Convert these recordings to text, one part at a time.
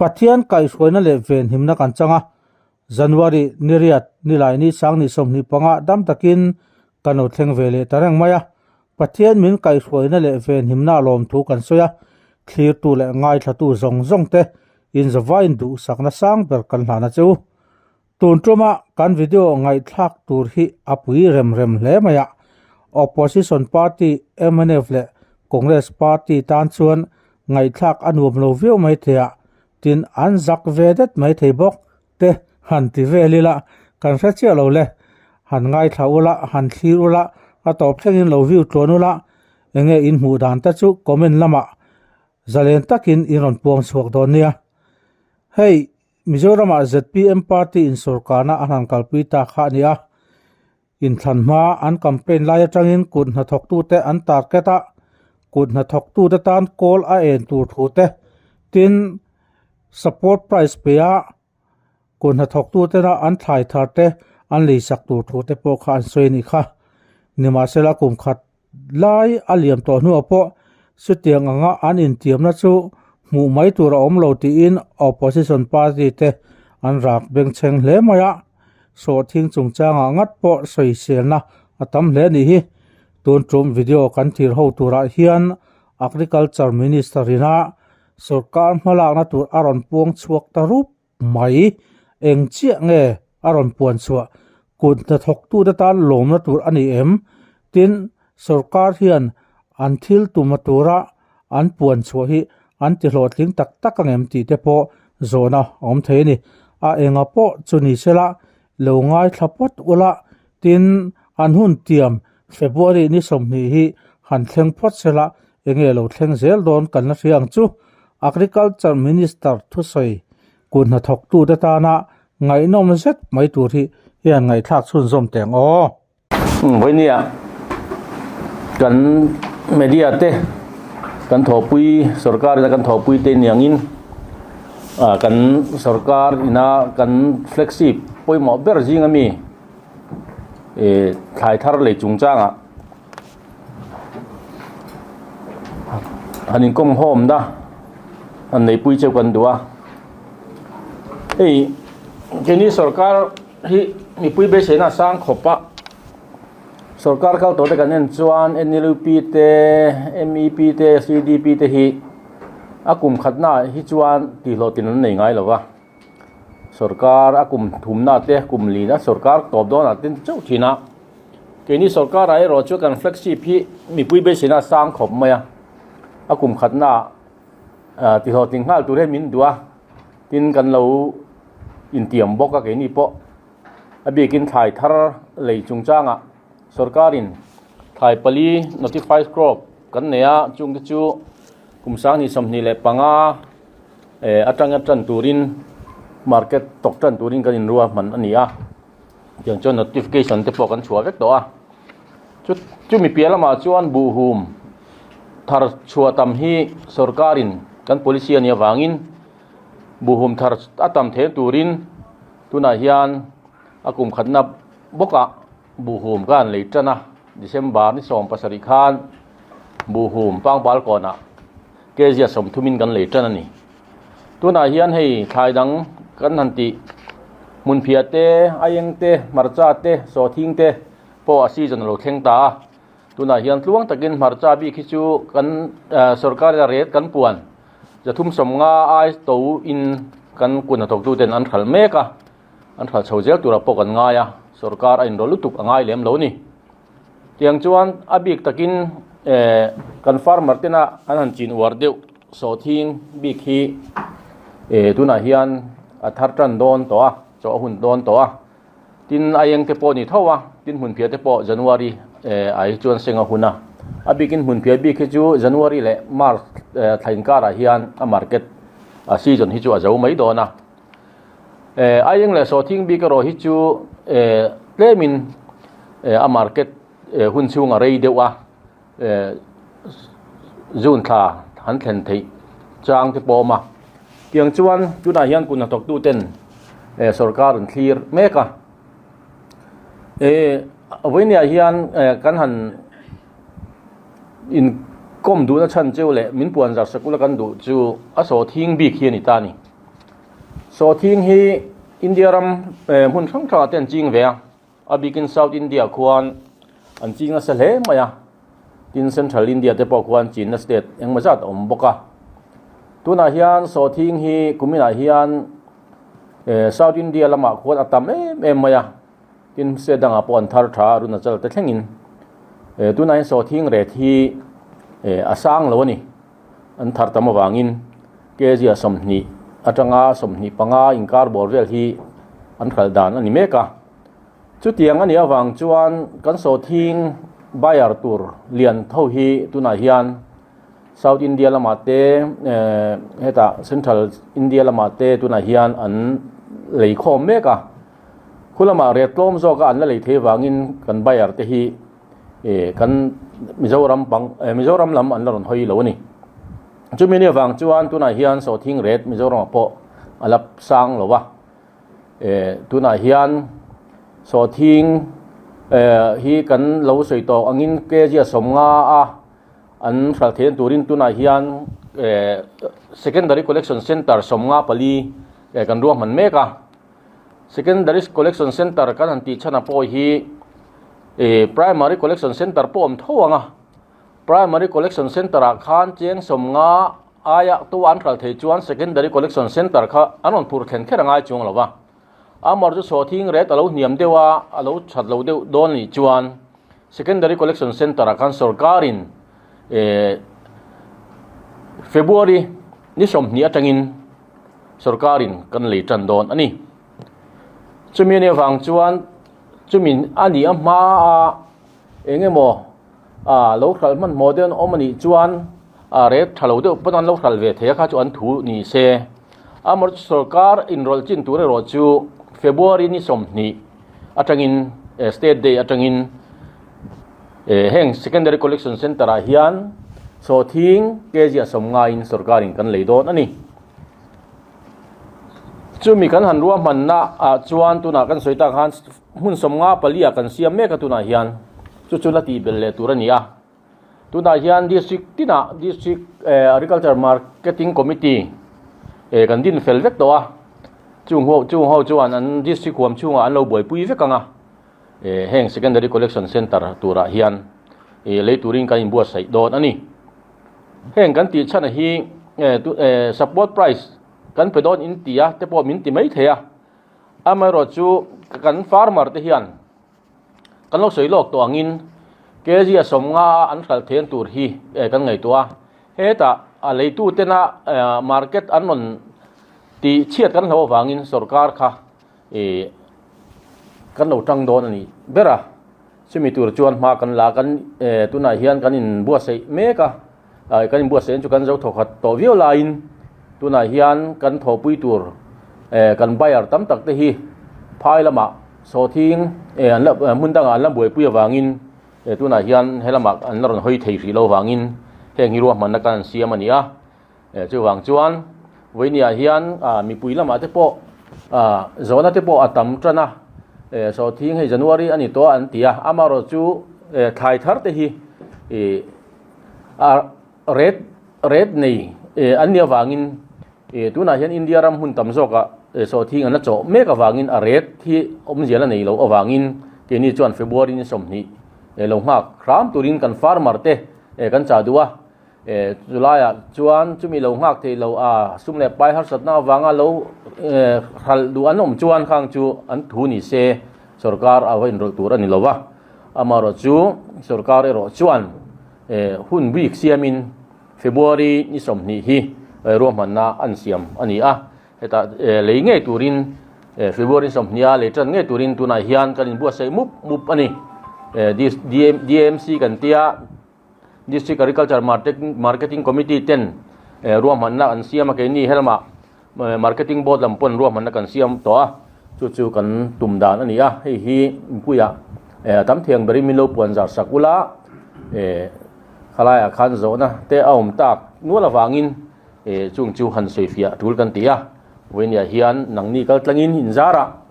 Pathian kaihhruaina leh venhimna kan chang a, January ni riat nilai ni sang ni 25 dam takin kan lo thleng ve leh ta reng mai a. Pathian min kaihhruaina leh venhimna lawmthu kan sawi a, thlirtu leh ngaithlatu zawng zawng te inzavain duhsakna sang ber kan hlan a che u. Tun tuma kan video ngaihthlak tur hi a pui rem rem hle mai a, Opposition party mnf leh Congress party tan chuan ngaihthlak a nuam lo viau mai thei a, tin an zak ve det mai thei bawk te han ti vel ila kan hre chiah lo le. Han ngaithla ula, han thlir ula, a tawp thlengin lo view tluan ula, enge in hmuh dan te chu comment lamah zalen takin in rawn puang chhuak dawn nia. Hei Mizoramah zpm party in sawrkarna a han kalpui ta kha a ni a, inthlan hma an campaign lai atangin kut hnathawktute an target a, kut hnathawktute tan kawl a en tur thu te, tin support price pe a, kut hnathawktutena an thlai thar te an leisak tur thu te pawh kha an sawi a nih kha. Nimahsela kum khat Lai a liam tawh hnuah pawh chutiang anga an intiamna chu hmuh mai tur a awm lo tiin opposition party te an rak bengchheng hle mai a, sawhthing chungchangah ngat pawh sawiselna a tam hle a nih hi. Tun tum video kan thir ho turah hian Agriculture Minister ina sorkar hmalakna tur a rawn puang chhuak ta rup mai. Eng chiah nge a rawn puan chhuah? Kut hnathawktute tan lawmna tur a ni em? Tin, sorkar hian an thil tuma tura an puan chhuah hi an ti hlawhtling tak tak ang em tih te pawh zawhna a awm thei a ni. A enga pawh chu ni sela, lo ngaithla phawt ula, tin, an hun tiam February ni 20 hi han thleng phawt sela, enge lo thleng zel dawn kan la hria ang chu. Agriculture Minister thusawi kut hnathawktute tana ngaihnawm zet mai tur hi hian ngaihthlak chhunzawm teh ang aw. Vawinia kan media te kan thawhpui sorkar ina kan thawhpui te niangin kan sorkar ina kan flagship pawimawh ber zing ami thlai thar lei chungchangah han inkawm hawm na han neipui cheu kan duh a hei keini sorkar hi mipui beiseina a sang khawp a sorkar kal tawh te kan en chuan N L U P te M E P te C D P te hi a kum khatna ah hi chuan tihhlawhtlin an nei ngai lo va. Sorkar a kum thumna te kum lina sorkar tawp dawnah te chauh thin a, keini sorkarah erawh chu kan flagship hi mipui beiseina a sang khawp mai a, a kum khatna ah tihlawhtling nghal tur hian min duh a, tin kan lo intiam bawk a keini pawh a bikin thlai thar lei chungchangah sorkarin thlai pali notified crop kan nei a, chungte chu kum sanghnih 25. Eh atanga tan turin market tawk tan turin kan inrua hman a ni a tiang chuan notification te pawh kan chhuah vek tawh a chu chumi piah lamah chuan buhhum thar chhuah tam hi sorkarin kan policy a nih avangin buhhum thar a tam thei turin tunah hian a kum khatna bawkah buhhum ka han lei tan a December ni 17 khan buhhum pangpal kawnah. Kezia 30 in kan lei tan a ni. Tunah hian hei thlai dang kan han tih hmunphiah te, aieng te, hmarcha te, sawhthing te pawh a season a lo thleng ta a. Tunah hian tluang takin hmarcha bik hi chu kan sorkar ina rate kan puan 350 ai to in kan kun hnathawktu ten an hralh mek a, an hralh chho zel turah pawh kan ngai a, sorkar a inrawlh lutuk a ngai lem lo a ni. Tiang chuan a bik takin eh kan farmer tena an han chin uar deuh sawhthing bik hi eh tunah hian a thar tan dawn tawh a chaw a hun dawn tawh a tin a eng te pawh a ni tho a tin hmunphiah te pawh January eh ah hi chuan seng a hun a a bikin hmunphiah bik hi chu January leh March eh thla inkarah hian a market a season hi chu a zo mai dawn a eh a eng leh sawhthing bik erawh hi chu eh tlemin eh a market eh hun chhung a rei deuh a eh June thla han thlen theih chang te pawh a awm a tiang chuan tunah hian kut hnathawk tu ten eh sorkar an thlir mek a eh vawinia hian eh kan han inkawm duhna chhan cheu leh min puan zar sakula kan duh chu a sawhthing bik hi a ni ta a ni. Sawhthing hi India ram hmun hrang hrangah te an ching ve a, a bikin South India khuan an ching nasa hle mai a, tin Central India te pawh khuan chinna state engmaw zat a awm bawk a. Tunah hian sawhthing hi kuminah hian South India lamah khuan a tam em em mai a, tin state dangah pawh an thar tha a, Arunachal te thlengin. Tunah hian sawhthing ret hi a sang lo a ni. An thar tam avangin kg a 20 atanga 25 inkar bawr vel hi an hralh dan a ni mek a. Chutiang a nih avang chuan kan sawhthing buyer tur lian tho hi tunah hian South India lamah te hetah Central India lamah te tunah hian an lei khawm mek a. Khu lamah rate tlawm zawka an la lei thei avangin kan buyer te hi kan Mizoram pang Mizoram lam an la rawn hawi lo a ni. Chumi ni avang chuan tunah hian sawhthing ret Mizoramah pawh a la sang lo a. Tunah hian sawhthing hi kan lo sawi tawk angin kg a 50 a an hralh theihna turin tunah hian secondary collection centre 54 kan ruahman mek a. Secondary Collection Centre kan han tih chhan ah pawh hi ih Primary Collection Centre pawh a awm tho ang a, Primary Collection Centre ah khan cheng 50 aia to an hralh thei chuan Secondary Collection Centre kha an rawn phur thlen kher a ngai chuang lo va, amar chu sawhthing ret a lo hniam deuh a, a lo that lo deuh dawn nih chuan Secondary Collection Centre ah khan sorkarin eh February ni 20 atangin sorkarin kan lei tan dawn a ni. Chumi anih avang chuan chumi a nih a hma a eng emaw ah lo hralh hmanhmawh deuh an awm anih chuan ah rate tha lo deuh pawn an lo hralh ve thei a kha chu an thu ni se. Amaherawhchu sorkar inrawlh chin tur erawh chu February ni 20 atangin state day atangin heng secondary collection centre ah hian sawhthing kg a 50 in sorkarin kan lei dawn a ni. Chumi kan han ruahmanna ah chuan tunah kan sawi tak khan hmun 54 ah kan siam mek a tunah hian chu chu la tih belh leh tur a ni a. Tunah hian district tinah district agriculture marketing committee kan din fel vek tawh a. Chung ho chung ho chuan an district huam chhungah an lo buaipui vek ang a. Heng secondary collection centre turah hian lei turin kan inbuatsaih dawn a ni. Heng kan tih chhan hi support price kan pe dawn in ti a te pawh min ti mai thei a, amaherawh chu kan farmer te hian kan lo sawi lawk tawh angin kg a 50 a an hralh theihna tur hi kan ngaihtuah a, hetah a leitu tena market an rawn tih chhiat kan hlo avangin sorkar kha kan lo tang dawn a ni ber a, chumi tur chuan hma kan la kan tunah hian kan inbuatsaih mek a, kan inbuatsaih chu kan zo thawkhat tawh viau laiin tunah hian kan thawhpui tur kan buyer tam tak te hi phai lamah sawhthing an la hmun dangah an la buaipui avangin tunah hian helamah an la rawn hawi thei hrih lo vangin heng hi ruahmanna kan an siam a ni a. Chuvang chuan vawinia hian mipui lamah te pawh zawhna te pawh a tam tan a, sawhthing hei January a ni tawh a an ti a, amaherawh chu thlai thar te hi ret ret nei an nih avangin tunah hian India ram hmun tam zawkah sawhthing an la chawh mek avangin a ret hi awmzia la nei loh avangin keini chuan February ni 20 lo nghak hram turin kan farmer te kan chah duh a. Chulaiah chuan chumi lo nghak thei lo a, sum leh pai harsatna avanga lo hralh duh an awm chuan khang chu an thu ni se sorkar a va inrawlh tur a ni lo va. Amaherawh chu sorkar erawh chuan hun bik siamin February ni 20 hi ruahmanna an siam a ni a. Hetah lei ngei turin February 20 a lei tan ngei turin tunah hian kan inbuatsaih mup mup a ni. DMC kan tia. District Agriculture Marketing Committee ten ruahmanna an siam a, keini helamah Marketing Board lam pawn ruahmanna kan siam tawh a, chu chu kan tum dan a ni a, hei hi mipuiah a tam thei ang berin min lo puan zar sak ula, khalaiah khan zawhna te a awm tak nual avangin chung chu han sawifiah tul kan ti a, vawiiniah hian nangni kal tlangin inzarah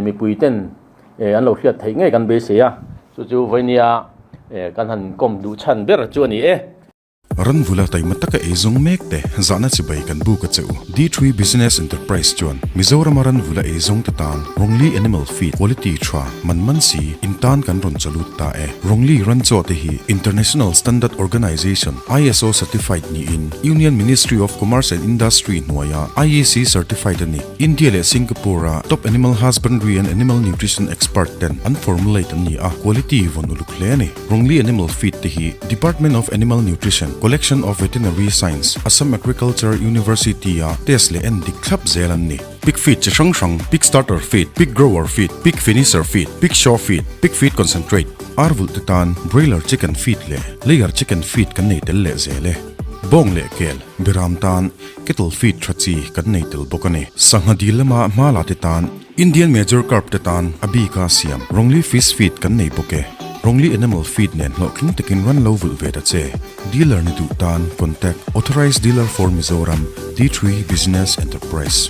mipui ten an lo hriat theih ngei kan beisei a, chu chu vawinia kan han kawm duh chhan ber chu a ni e. Ranvula taima taka ei zawng mek te zahna chibai kan buk a che u. D3 Business Enterprise chuan Mizorama ranvula ei zawng te tan Rongli Animal Feed Quality tha man man si in tan kan rawn chalut ta e. Rongli ranchaw te hi International Standard Organization, ISO, certified niin Union Ministry of Commerce and Industry hnuaia IEC certified a ni. India leh Singapore-a top animal husbandry and animal nutrition expert ten an formulate an ni a, quality vawn uluk hle a ni. Rongli Animal Feed te hi Department of Animal Nutrition, Collection of Veterinary Science, Assam Agriculture University-a test leh en dik thlap zel an ni. Pig feed chi hrang hrang, pig starter feed, pig grower feed, pig finisher feed, pig show feed, pig feed concentrate, ar vulh te tan broiler chicken feed leh layer chicken feed kan nei tel leh zel e. Bawng leh kel, beram tan cattle feed tha chi kan nei tel bawk a ni. Sangha dil lama hma la te tan Indian Major Carp te tan a bika siam Rongli Fish Feed kan nei bawk e. Rongli Animal Feed nen hlawhtling takin ran lo vulh ve ta che. Dealer ni duh tan contact Authorized Dealer for Mizoram, D3 Business Enterprise.